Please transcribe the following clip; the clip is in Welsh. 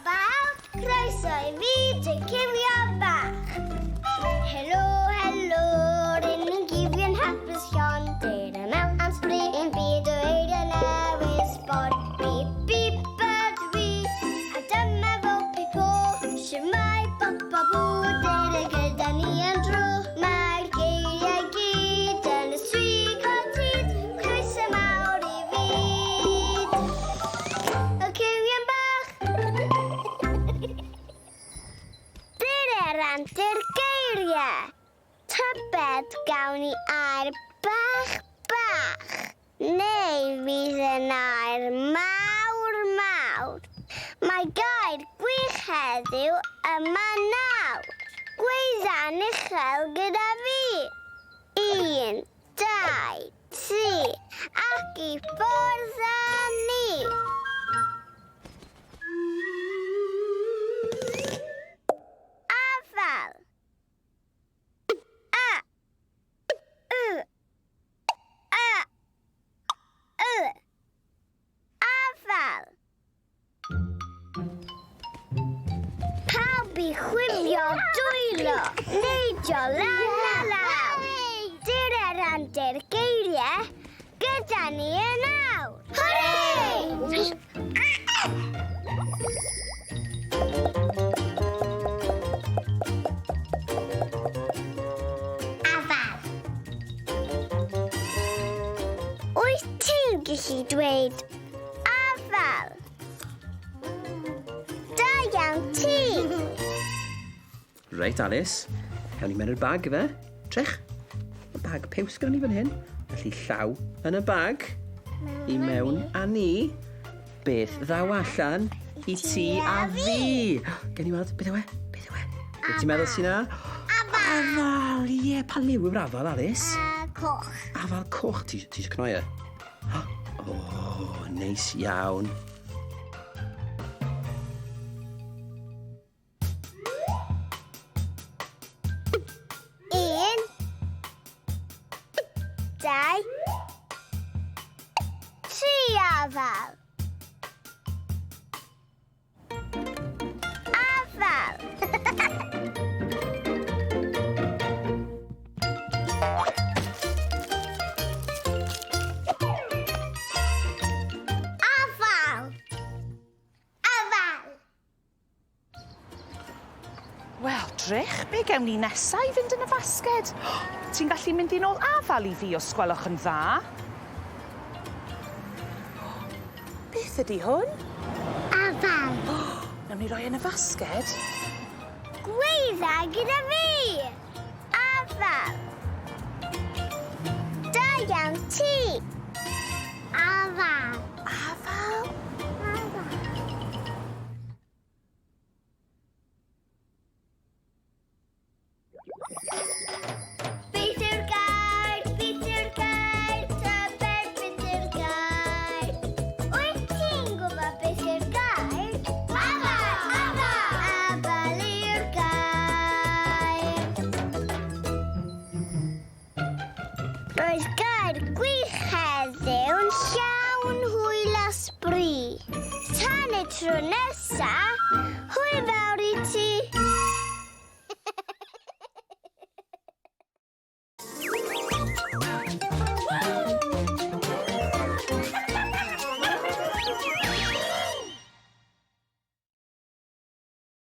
bawb, croeso i fi dy cifio bach. Helo, helo, ryn ni'n gifio'n hapus llon. Dyr yma am sbri i'n byd o eiriau newydd sbon. Bip, bip ydw i, a dyma fo Pipo. Shwmae bop a bw, dyr y gyda ni am dro. Mae'r geiriau gyd yn y strig o hyd. Croeso mawr i fyd. Y cywion bach. Dyr yr antur geiriau. Tybed gawn ni air bach bach. Neu fydd yn air mawr mawr. Mae gair gwych heddiw yma nawr. Gweidda'n uchel gyda fi. Un, dau, tri, ac i ffwrdd â ni! Afal. A. U. A. Y. Afal. Pawb i chwifio dwylo, neidio lan a lawr. Dyr yr antur geiriau gyda ni yn awr. Hwrê! Afal. Wyt ti'n gallu dweud afal? Da iawn ti! Reit, Alice. Cawn ni mewn i'r bag, efe? Trech. Mae bag piws gyda ni fan hyn. Felly llaw yn y bag. I mewn a ni. Beth ddaw allan i ti a fi? Gen i weld, beth yw e? Beth yw e? Beth ti'n meddwl sy'n na? Afal! Afal, ie. Pa liw yw'r afal, Alice? Coch. Afal coch. Ti eisiau cnoi e? O, oh, neis iawn. Un, dau, tri afal. Afal. Afal. Afal. Wel, drych, be gewn ni nesa i fynd yn y fasged? Ti'n gallu mynd i nôl afal i fi os gwelwch yn dda? Beth ydi hwn? Afal. Nawn ni roi yn y fasged? Gweidda gyda fi! Afal. Da iawn ti! Afal. Afal. Afal. Beth yw'r gair? Beth yw'r gair? Tybed beth yw'r gair? Wyt ti'n gwybod beth yw'r gair? Afal! Afal! Afal yw'r gair. Roedd gair gwych heddiw'n llawn hwyl a sbri. Tan y tro nesa, hwyl fawr i ti!